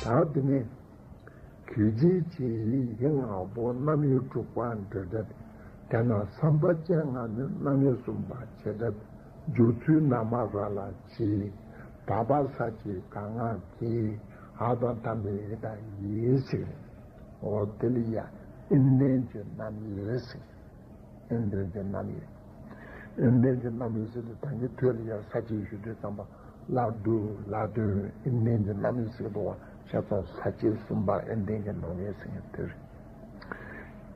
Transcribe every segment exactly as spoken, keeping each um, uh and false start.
ད་དེ་ནས་གི་ཅི་གི་ཡི་ཡི་ལྔ་པོ་རྣམ་དབྱེ་དྲུག་པ་འབྲེལ་སྒྲ། དེ་ན་བསམ་པ་ཅན་ལྔ་ནི་རྣམ་དབྱེ་གསུམ་པ་བྱེད་སྒྲ། སྦྱོར་ཚུལ་ན་མ་ར་ལ་གྱི། ད་བ་ས་ཀྱི་ག་ང་གི། འ་དང་མཐའ་མེད་འི་དང་ཡི་ཟེར། འོ་དེ་ལ་ཡ་ཨིན་ལྡན་གྱི་རྣམ་དབྱེ་ཟེར། ཨིན་ལྡན་གྱི་རྣམ་དབྱེ། ཨིན་ལྡན་གྱི་རྣམ་དབྱེ་ཟེར་དུས་ད་གིན་ཐོས་ལ་ཡ་ས་བཅད་ཞུ་དུས་ཙམ་པ་ལ་དུ་ལ་དུ་ཨིན་ལྡན་གྱི་རྣམ་དབྱེ་ཟེར་འདུག་བ། བྱས་ཙང་ས་བཅད་གསུམ་པ་ཨིན་ལྡན་གྱི་རྣམ་དབྱེ་ཟེར་མཁན་དེ་རེད།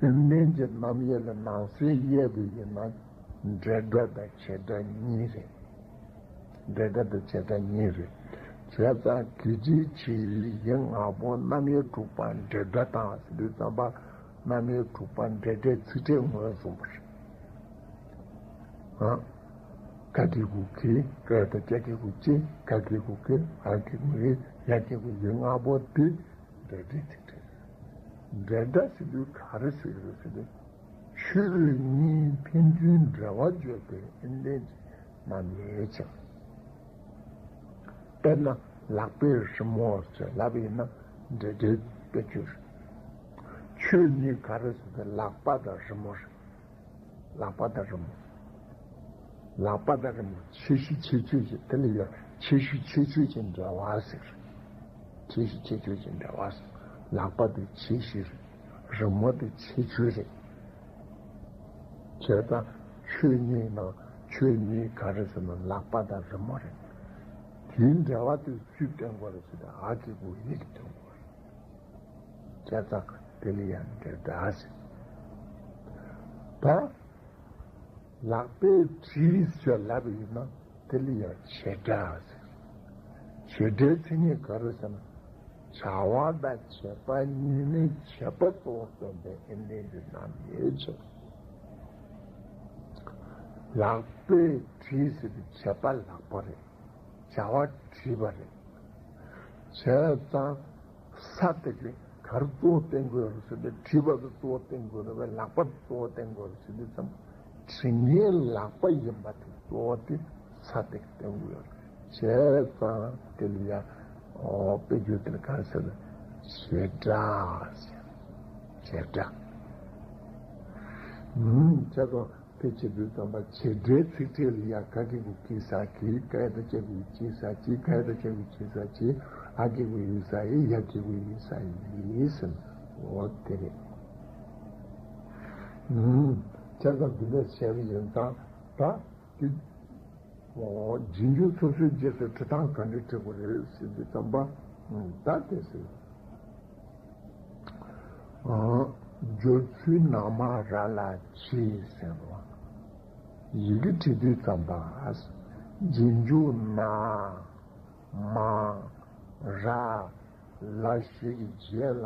ཨིན་ལྡན་གྱི་རྣམ་དབྱེ་ལ་ནང་གསེས་དབྱེ་བ་ཡིན་ན་འབྲེལ་སྒྲ་དང་བྱེད་སྒྲ་གཉིས་རེད། འབྲེལ་སྒྲ་དང་བྱེད་སྒྲ་གཉིས་རེད། བྱས་ཙང་གི་ཅི་གི་ཡི་ལྔ་པོ་རྣམ་དབྱེ་དྲུག་པ་འབྲེལ་སྒྲ་དང་ཟེར་དུས་ཙམ་པ་རྣམ་དབྱེ་དྲུག་པ་འབྲེལ་སྒྲའི་ཚིག་ཕྲད་ངོས་བཟུང་བ་རེད། ཨ། ག་གི་གུ་གི། ག་ཡ་བཏགས་ག་གི་གུ་གི། ག་གི་གུ་གི། འ་གི་གུ་འི། ཡ་གི་གུ་ཡི་ལྔ་པོ་དེ་འབྲེལ་སྒྲའི་ཚིག་ཕྲད། འབྲེལ་སྒྲ་ཟེར་དུས་ག་རེ་ཟེར་གྱི་རེད་ཟེར་དུས། ཆོས་གཉིས་ཕན་ཚུན་འབྲེལ་བ་བརྗོད་པའི་ཨིན་ལྡན་གྱི་རྣམ་དབྱེ་ཆགས། དཔེར་ན་ལག་པའི་རི་མོ་ཟེར་ལབ་པ་ཡིན་ན་འབྲེལ་སྒྲའི་དཔེ་བརྗོད་རེད། ཆོས་གཉིས་ག་རེ་ཟེར་ན་ལག་པ་དང་རི་མོ་རེད། ལག་པ་དང་རི་མོ། ལག་པ་དང་རི་མོ་ཁྱད་གཞི་ཁྱད་ཆོས་ཀྱི་དེ་ལ་ཡང་ཁྱད་གཞི་ཁྱད་ཆོས་ཀྱི་འབྲེལ་བ་ཟེར། ཁྱད་གཞི་ཁྱད་ཆོས་ཀྱི་འབྲེལ་བ་ཟེར། ལག་པ་དེ་ཁྱད་གཞི་རེད། རི་མོ་དེ་ཁྱད་ཆོས་རེད། བྱས་ཙང་ཆོས་གཉིས་ནང་ཆོས་གཉིས་ག་རེ་ཟེར་ན་ལག་པ་དང་རི་མོ་རེད། དེའི་འབྲེལ་བ་དེ་སུས་སྟོན་དགོས་རེད་ཟེར་ན་འ་གི་གུ་འི་གིས་སྟོན་དགོས་རེད། བྱས་ཙང་དེ་ལ་ཡང་འབྲེལ་སྒྲ་ཟེར། ད་ལག་པས་བྲིས་ཟེར་ལབ་པ་ཡིན་ན་དེ་ལ་ཡང་བྱེད་སྒྲ་ཟེར། བྱེད་སྒྲའི་མཚན་ཉིད་ག་རེ་ཟེར་ན། བྱ་བ་དང་བྱེད་པ་གཉིས་ནི་བྱེད་པ་གཙོ་བོར་སྟོན་པའི་ཨིན་ལྡན་གྱི་རྣམ་དབྱེ་ཆགས། ལག་པས་བྲིས་ཟེར་དུས་བྱེད་པ་ལག་པ་རེད། བྱ་བ་བྲིས་པ་རེད། བྱས་ཙང་ས་དེ་གིས་ག་རེ་གཙོ་བོ་བསྟན་དགོས་རེད་ཟེར་ན་བྲིས་པ་དེ་གཙོ་བོ་བསྟན་དགོས་རེད་པས། ལག་པ་གཙོ་བོ་བསྟན་དགོས་རེད་ཟེར་དུས་ཙམ། བྲི་མཁན་ལག་པ་ཡིན་པ་དེ་གཙོ་བོ་དེ་ས་དེ་གིས་བསྟན་དགོས་རེད། བྱས་ཙང་དེ་ལ་ཡང་འོ་དཔེ་བརྗོད་དེ་ལ་ག་རེ་ཟེར་ན་བྱེད་སྒྲ་ཟེར། བྱེད་སྒྲ། ཨུམ། བྱས་ཙང་དེ་བྱེད་དུས་ཙམ་པ་བྱེད་སྒྲའི་ཚིག་ཕྲད་ལ་ཡང་ག་གི་གུ་གི་ས་གི། ག་ཡ་བཏགས་ག་གི་གུ་གི་ས་གི། ག་ཡ་བཏགས་ག་གི་གུ་གི་ས་གི། འ་གི་གུ་འི་ས་འི། ཡ་གི་གུ་འི་ས་འི་ཟེར་ན་འོ་དེ་རེད། ཨུམ། བྱས་ཙང་འདི་འདྲ་བྱས་པ་ཡིན་ཙང་ད་དེ། འོ། རྗེས་འཇུག་སོ་སོའི་རྗེས་སུ་འབྲི་སྟངས་ག་འདྲ་འབྲི་དགོས་རེད་ཟེར་དུས་ཙམ་པ། ད་དེ་ཟེར། ཨ། སྦྱོར་ཚུལ་ན་མ་ར་ལ་གྱི་ཟེར་བ། ཡི་གེ་བྲི་དུས་ཙམ་པ། རྗེས་འཇུག་ན་མ་ར་ལ་ཞིག་གི་རྗེས་ལ་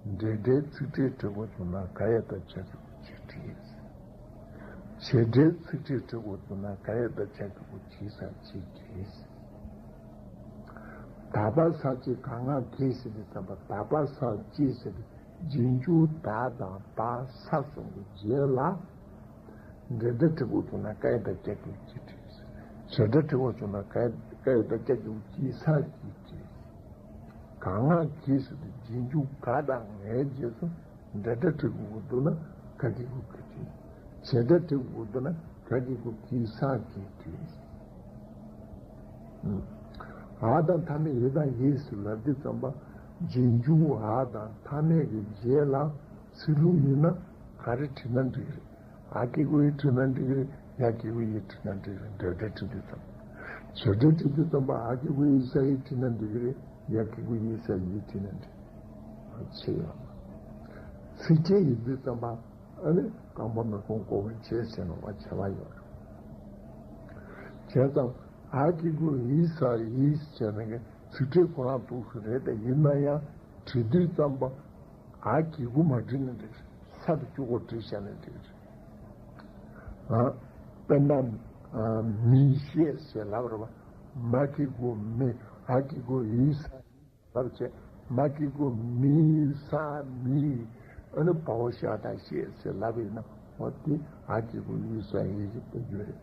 འབྲེལ་སྒྲའི་ཚིག་ཕྲད་འབྲི་དགོས་བྱུང་ན་ག་ཡ་བཏགས་ག་གི་གུ་གི་བྲིས། བྱེད་སྒྲའི་ཚིག་ཕྲད་འབྲི་དགོས་བྱུང་ན་ག་ཡ་བཏགས་ག་གི་གུ་གི་ས་གི་བྲིས། ད་བ་ས་ཀྱི་ག་ང་གི་ཟེར་དུས་ཙམ་པ་ད་བ་ས་ཀྱི་ཟེར་དུས་རྗེས་འཇུག་ད་དང་བ་ས་གསུམ་གྱི་རྗེས་ལ་འབྲེལ་སྒྲ་འབྲི་དགོས་བྱུང་ན་ག་ཡ་བཏགས་ག་གི་གུ་གི་བྲིས། བྱེད་སྒྲ་འབྲི་དགོས་བྱུང་ན་ག་ཡ་བཏགས་ག་གི་གུ་གི་ས་གི་བྲིས། ག་ང་གི་ཟེར་དུས་རྗེས་འཇུག་ག་དང་ངའི་རྗེས་སུ་འབྲེལ་སྒྲ་འབྲི་དགོས་འདུག་ན་ག་གི་གུ་གི་བྲིས། བྱེད་སྒྲ་འབྲི་དགོས་འདུག་ན་ག་གི་གུ་གི་ས་གི་བྲིས། འ་དང་མཐའ་མེད་འི་དང་ཡི་ཟེར་ལབ་དུས་ཙམ་པ་རྗེས་འཇུག་འ་དང་མཐའ་མེད་ཀྱི་རྗེས་ལ་ཚིག་ལྷུག་ཡིན་ན་ག་རེ་བྲིས་ན་འགྲིག་རེད། འ་གི་གུ་འི་བྲིས་ན་འགྲིག་རེད། ཡ་གི་གུ་ཡི་བྲིས་ན་འགྲིག་རེད། འབྲེལ་སྒྲ་འབྲི་དུས་ཙམ་པ། བྱེད་སྒྲ་འབྲི་དུས་ཙམ་པ་འ་གི་གུ་འི་ས་འི་བྲིས་ན་འགྲིག་རེད། ཡ་གི་གུ་ཡི་ས་ཡི་བྲིས་ན་འགྲིག་རེད། ཕྱེ་ཡོང་། ཚིག་ཕྲད་ཡིན་དུས་ཙམ་པ། ཨ་ནི་རྐང་པ་མི་ཁོང་ཀོ་བའི་ཆེད་ཟེར་ནོ་བ་བྱ་བ་ཡོད་རེད། བྱས་ཙང་འ་གི་གུ་འི་ས་འི་ཟེར་ནས་ཚིག་ཕྲད་ཁོ་རང་ཐུག་ས་རེད། དེ་ཡིན་ན་ཡང་བྲི་དུས་ཙམ་པ་འ་གི་གུ་མ་བྲིས་ན་འགྲིག་རེད། ས་དེ་གཅིག་པོ་བྲིས་བཞག་ན་འགྲིག་རེད། ཨ། དཔེར་ན། ཨ། མི་ཤེས་ཟེར་ལབ་རེད་བ། མ་གི་གུ་མི། འ་གི་གུ་འི་ས་འི། ལབ་བྱས། མ་གི་གུ་མི་ས་མི། ཨ་ནི་བའོ་ཞ་ད་ཤེས་ཟེར་ལབ་ཡིན་ན་འོ་དེ་འ་གི་གུ་འི་ས་འི་ཞིག་ཏུ་འགྱུར་རེད།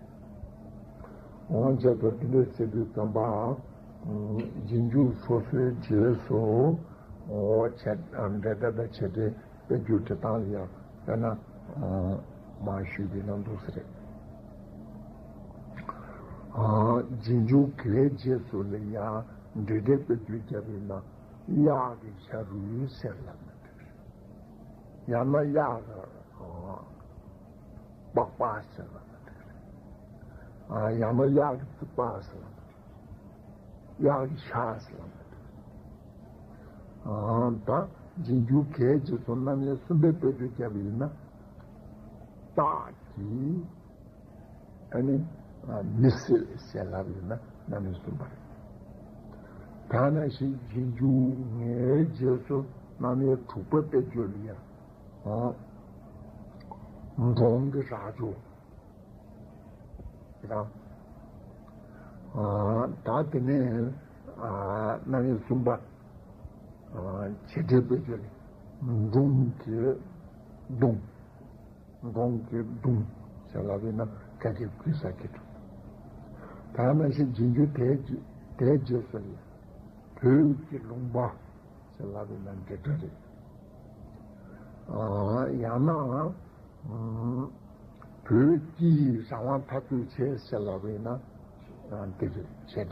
འོ་བྱས་ཙང་དེ་འདྲ་ཟེར་དུས་ཙམ་པའང་ རྗེས་འཇུག་སོ་སོའི་རྗེས་སུ་འོ་བྱེད་འབྲེལ་སྒྲ་དང་བྱེད་འབྲེལ་དཔེ་བརྗོད་བྲི་སྟངས་ལ་ཡང་དཔེར་ན་མར་ཞུས་པའི་ནང་འདུག་སེ་རེད། རྗེས་འཇུག་གི་རྗེས་སུ་ལ་ཡང་འབྲེལ་སྒྲའི་དཔེ་བརྗོད་བརྒྱབ་པས་ན་གཡག་གི་ཤ་རུས་ཟེར་ལབ་ན་འགྲིག་རེད། ཡང་ན་གཡག་གི་པགས་པ་ཟེར་ལབ་ན་འགྲིག་རེད། ཡང་ན་གཡག་གི་རྩིག་པ་ཟེར་ལབ་ན་འགྲིག་གཡག་གི་ཤ་ཟེར་ལབ་ན་འགྲིག་ད་རྗེས་འཇུག་གི་རྗེས་སུ་རྣམ་དབྱེ་གསུམ་པའི་དཔེ་བརྗོད་བརྒྱབ་པ་ཡིན་ན། སྟག་གི་ཨ་ནི་མི་སེར་ཟེར་ལབ་ཡིན་ན་རྣམ་དབྱེ་གསུམ་པ་རེད། ད་ནང་བཞིན་རྗེས་འཇུག་ངའི་རྗེས་སུ་རྣམ་དབྱེ་དྲུག་པ་དཔེ་བརྗོད་ལ་ཡང་འབྲོང་གི་རྭ་ཅོ། རང་། ད་དེ་ནས་རྣམ་དབྱེ་གསུམ་པ། བྱེད་འབྲེལ་དཔེ་བརྗོད་ལ་འབྲོང་གི་མདུང་། འབྲོང་གི་མདུང་ཞེས་ལབ་པས་ན་ག་གེ་གུས་ས་གི་འདུག་ད་ནང་བཞིན་རྗེས་འཇུག་དེའི་རྗེས་དེའི་རྗེས་སུ་ལ་བོད་ཀྱི་ལུང་པ་ཞེས་ལབ་པས་ན་འབྲེལ་སྒྲ་རེད། ཡང་ན། བོད་ཀྱི་རང་དབང་འཐབ་རྩོད་ཆེད་ཟེར་ལབ་པས་ན་འདི་རེད། བྱེད་སྒྲ་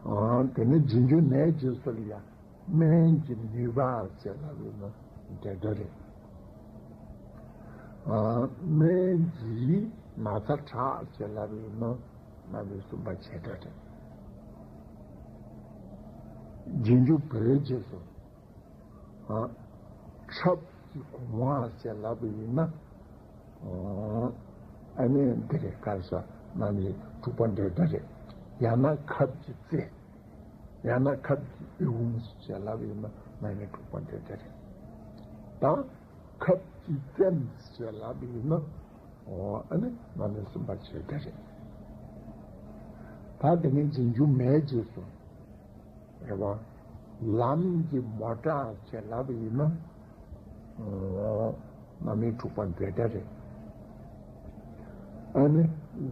རེད། དེ་ནས་རྗེས་འཇུག་ནའི་རྗེས་སུ་ལ་ཡང་སྨན་གྱི་ནུས་པ་ཟེར་ལབ་པས་ན་འབྲེལ་སྒྲ་རེད། སྨན་གྱི་ན་ཚ་དྲག་ཟེར་ལབ་པས་ན་རྣམ་དབྱེ་གསུམ་པ་བྱེད་སྒྲ་རེད། རྗེས་འཇུག་བོའི་རྗེས་སུ། ཁབ་ཀྱི་གོང་བ་ཟེར་ལབ་པ་ཡིན་ན། ཨ་ནི་འདི་རེད། ག་རེ་ཟེར་རྣམ་དབྱེ་དྲུག་པ་འབྲེལ་སྒྲ་རེད། ཡང་ན་ཁབ་ཀྱི་རྩེ། ཡང་ན་ཁབ་ཀྱི་དབུས་ཀོང་ཟེར་ལབ་པ་ཡིན་ན་རྣམ་དབྱེ་དྲུག་པ་འབྲེལ་སྒྲ་རེད། ད་ཁབ་ཀྱི་རྩེ་ཟེར་ལབ་པ་ཡིན་ན། ཨ་ནི་རྣམ་དབྱེ་གསུམ་པ་བྱེད་སྒྲ་རེད། ད་དེ་ནས་རྗེས་འཇུག་མའི་རྗེས་སུ། རེད་བ། ལམ་གྱི་མོ་ཊ་ཞེས་ལབ་པ་ཡིན་ན། རྣམ་དབྱེ་དྲུག་པ་འབྲེལ་སྒྲ་རེད། ཨ་ནི་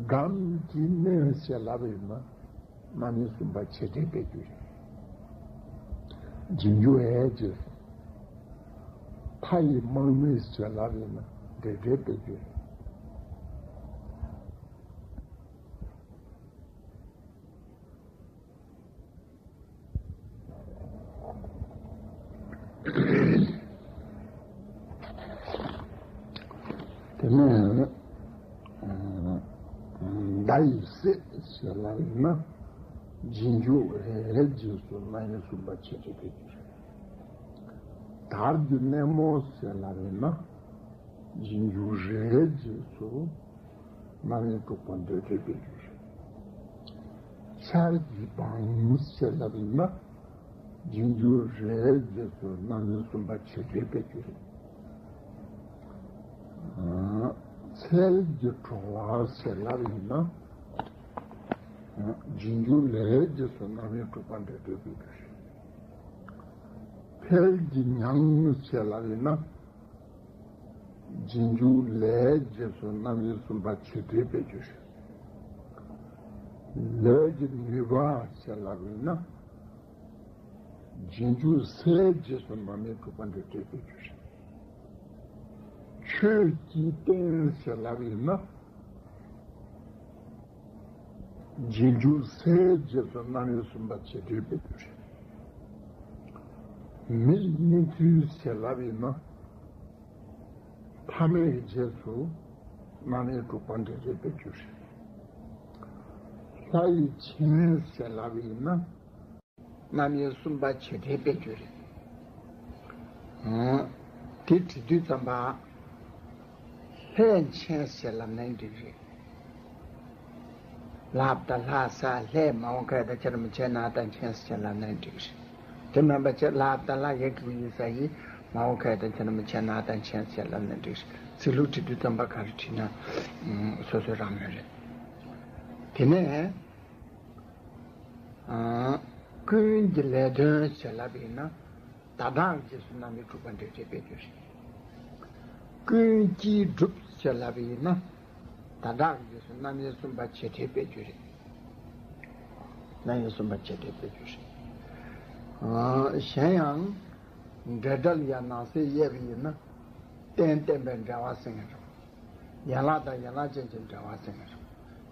སྒམ་གྱི་སྣེ་ཞེས་ལབ་པ་ཡིན་ན། རྣམ་དབྱེ་གསུམ་པ་བྱེད་སྒྲའི་དཔེ་བརྗོད་རེད། རྗེས་འཇུག་འའི་རྗེས་སུ། མཐའ་ཡི་དམག་མི་ཞེས་ལབ་པ་ཡིན་ན་འབྲེལ་སྒྲའི་དཔེ་བརྗོད་རེད། དེ་ནས་མདའ་ཡི་གསད་ཞེས་ལབ་ཡིན་ན། རྗེས་འཇུག་འའི་རྗེས་སུ་རྣམ་དབྱེ་གསུམ་པ་བྱེད་སྒྲའི་དཔེ་བརྗོད་རེད། དར་གྱི་སྣེ་མོ་ཞེས་ལབ་ཡིན་ན། རྗེས་འཇུག་རའི་རྗེས་སུ་རྣམ་དབྱེ་དྲུག་པ་འབྲེལ་སྒྲའི་དཔེ་བརྗོད་རེད། ཆར་གྱི་སྦྲང་ཞེས་ལབ་ཡིན་ན། རྗེས་འཇུག་རའི་རྗེས་སུ་རྣམ་དབྱེ་གསུམ་པ་བྱེད་སྒྲའི་དཔེ་བརྗོད་རེད། ཚལ་གྱི་བྲོ་བ་ཞེས་ལབ་ཡིན་ན། རྗེས་འཇུག་ལའི་རྗེས་སུ་རྣམ་དབྱེ་དྲུག་པ་འབྲེལ་སྒྲའི་དཔེ་བརྗོད་རེད། འཕེལ་གྱི་མྱང་ཞེས་ལབ་ཡིན་ན། རྗེས་འཇུག་ལའི་རྗེས་སུ་རྣམ་དབྱེ་གསུམ་པ་བྱེད་སྒྲའི་དཔེ་བརྗོད་རེད། ལས་ཀྱི་ནུས་པ་ཞེས་ལབ་ཡིན་ན། རྗེས་འཇུག་སའི་རྗེས་སུ་རྣམ་དབྱེ་དྲུག་པ་འབྲེལ་སྒྲའི་དཔེ་བརྗོད་རེད། ཆོས་ཀྱི་རྟེན་ཞེས་ལབ་ཡིན་ན། རྗེས་འཇུག་སའི་རྗེས་སུ་རྣམ་དབྱེ་གསུམ་པ་བྱེད་སྒྲའི་དཔེ་བརྗོད་རེད། མི་ཡི་གནས་ཚུལ་ཞེས་ལབ་ཡིན་ན། མཐའ་མེད་རྗེས་སུ་རྣམ་དབྱེ་དྲུག་པ་འབྲེལ་སྒྲའི་དཔེ་བརྗོད་རེད། ལྷ་ཡི་མཆན་ཞེས་ལབ་ཡིན་ན། རྣམ་དབྱེ་གསུམ་པ་བྱེད་སྒྲའི་དཔེ་བརྗོད་རེད། དེ་བྲིས་དུས་ཙམ་པ། ལྷའི་མཆན་ཞེས་ལབ་ན་འགྲིག་རེད། ལྷ་བཏགས་ལྷ་ས་ལྷའི་མ་འོག་ག་ཡ་བཏགས་ཁྱ་ར་མ་ཆ་ན་བཏགས་མཆན་ཞེས་ལབ་ན་འགྲིག་རེད། དེ་མིན་པ་ཅིག་ལྷ་བཏགས་ལྷ་ཡ་གི་གུ་ཡི་ས་ཡི་མ་འོག་ག་ཡ་བཏགས་ཁྱ་ར་མ་ཆ་ན་བཏགས་མཆན་ཞེས་ལབ་ན་འགྲིག་རེད། ཚིག་ལྷུག་བྲིས་དུས་ཙམ་པ་ག་རེ་བྲིས་ན་སོ་སོའི་རང་མོས་རེད། དེ་ནས། ཀུན་གྱི་ལས་དོན་ཞེས་ལབ་པ་ཡིན་ན། ད་དྲག་རྗེས་སུ་རྣམ་དབྱེ་དྲུག་པ་འབྲེལ་སྒྲའི་དཔེ་བརྗོད་རེད། ཀུན་གྱིས་བསྒྲུབས་ཞེས་ལབ་པ་ཡིན་ན། ད་དྲག་རྗེས་སུ་རྣམ་དབྱེ་གསུམ་པ་བྱེད་སྒྲའི་དཔེ་བརྗོད་རེད། ན་ཡོད་གསུམ་པ་བྱེད་འབྲེལ་སྤེལ་རྒྱུ་རེད། ཨ། གཞན་ཡང་། འབྲེལ་སྒྲ་ལ་ཡང་ནང་གསེས་དབྱེ་བ་ཡིན་ན། རྟེན་བརྟེན་པའི་འབྲེལ་བ་ཟེར་མཁན་རེད། ཡན་ལག་དང་ཡན་ལག་ཅན་གྱི་འབྲེལ་བ་ཟེར་མཁན་རེད།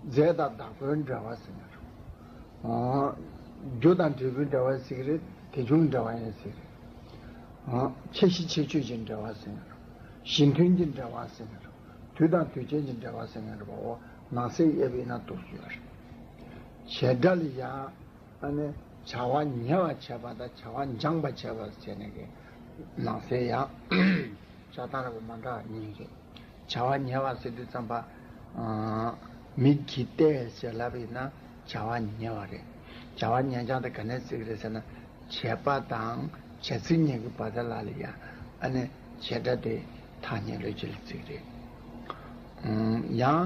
རྫས་དང་བདག་པོའི་འབྲེལ་བ་ཟེར་མཁན་རེད། ཨ། རྒྱུ་དང་འབྲས་བུའི་འབྲེལ་བ་ཟེར་གྱི་རེད། དེ་བྱུང་འབྲེལ་བ་ཡང་ཟེར་གྱི་རེད། ཨ། ཁྱད་གཞི་ཁྱད་ཆོས་ཀྱི་འབྲེལ་བ་ཟེར་མཁན་རེད། གཞི་མཐུན་གྱི་འབྲེལ་བ་ཟེར་མཁན་རེད། དུས་དང་དུས་ཅན་གྱི་འབྲེལ་བ་ཟེར་མཁན་རེད་པའོ། ནང་གསེས་དབྱེ་བ་ཡིན་ན་འདུག་ཡོད་རེད། བྱེད་སྒྲ་ལ་ཡང་། ཨ་ནི་བྱ་བ་ཉེ་བར་བྱེད་པ་དང་བྱ་བ་འགྱངས་པར་བྱེད་པ་ཟེར་ནས་ཀྱི་ནང་གསེས་ཡང་བྱ་བཏང་ར་བ་མ་འདྲ་བ་གཉིས་རེད། བྱ་བ་ཉེ་བར་ཟེར་དུས་ཙམ་པ། ཨ། མིག་གིས་བལྟས་ཟེར་ལབ་པ་ཡིན་ན་བྱ་བ་ཉེ་བ་རེད། བྱ་བ་ཉེ་འགྱངས་དེ་ག་ནས་བརྩི་གི་རེད་ཟེར་ན། བྱེད་པ་དང་བྱེད་ཚིག་གཉིས་ཀྱི་བར་དེ་ལ་ལ་ཡང་ཨ་ནི་བྱེད་སྒྲ་དེ་ཐ་སྙད་ལོ་རྒྱུས་ལ་བརྩི་གི་རེད། ཡང་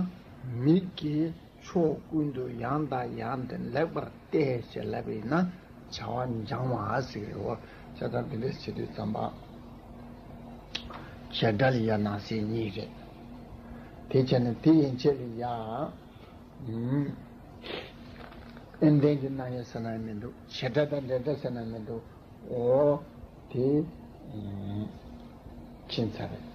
མིག་གིས་ཕྱོགས་ཀུན་ཏུ་ཡང་དང་ཡང་དུ་ལེགས་པར་བལྟས་ཞེས་ལབ་པས་ན་བྱ་བ་འགྱངས་པ་ཟེར་རེད་འོ། བྱས་ཙང་འདི་འདྲ་བྱེད་དུས་ཙམ་པ། བྱེད་སྒྲ་ལ་ཡང་ནང་གསེས་གཉིས་རེད། དེ་བྱས་ན་དེ་ཡན་ཆད་ལ་ཡང་། ཨུམ། ཨེ་འདས་ཀྱི་རྣམ་དབྱེ་ཟེར་ན་མི་འདུག་བྱེད་སྒྲ་དང་འབྲེལ་སྒྲ་ཟེར་ན་མི་འདུག་འོ། དེ། ཨུམ། ཕྱིན་ཚར་རེད།